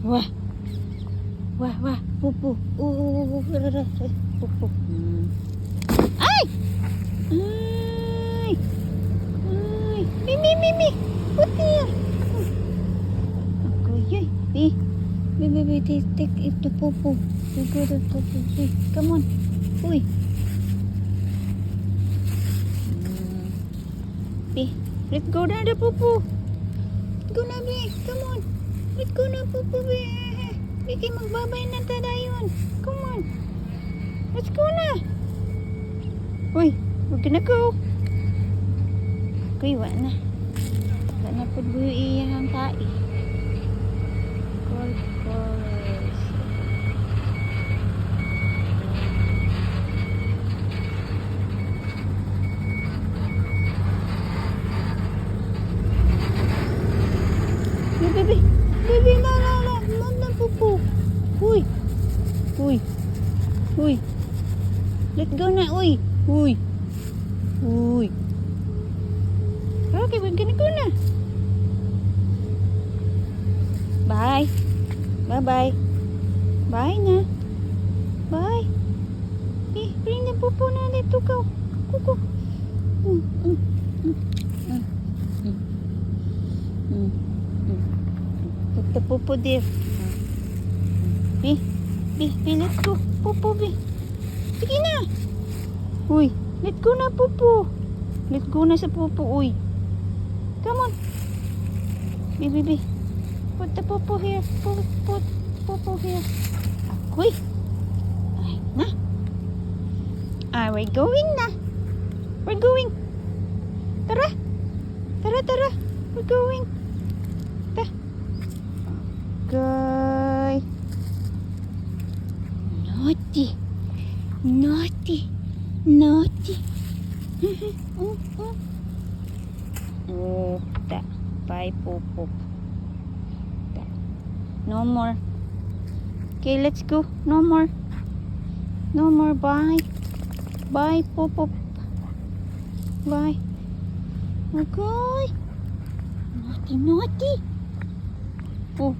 Wah. Wah, wah. Pupu. Pupu. Ay! Ay! Ay! Mi, mi, mi! Put here! Okay, B. B, B, B, take, take it to pupu. You go to pupu. B, come on. Uy. B, let's go down the pupu. Go na, B. Come on. Let's go na, pupu, B. B, kay magbabay na ta dayon. Come on. Let's go na. Uy, we're gonna go. Uy, wa na. Wa na pud buyo iyang tae. Golf course. Baby, baby, baby, no, no, no, no, no, pupu. Uy, uy, uy. Let go na, uy, uy, uy. Okay, we're gonna go na. Bye. Bye-bye. Bye na. Bye. Eh, bring the pupu na dito ka. Kuko. Put the pupu there. B, B, B, let's go. Pupu, B. Sige na. Uy, let go na, pupu. Let go na sa pupu, uy. Come on. B, B, B. Put the pupu here. Put, put, pupu here. Akoy. Ay, na. Ah, we're going na. We're going. Tara. Tara, tara. We're going. Ta. Okay. Naughty. Naughty. Naughty. Oh, ta. Bye, pupu. Ta. No more. Okay, let's go. No more. No more. Bye. Bye, pupu. Bye. Okay. Naughty, naughty. Oh.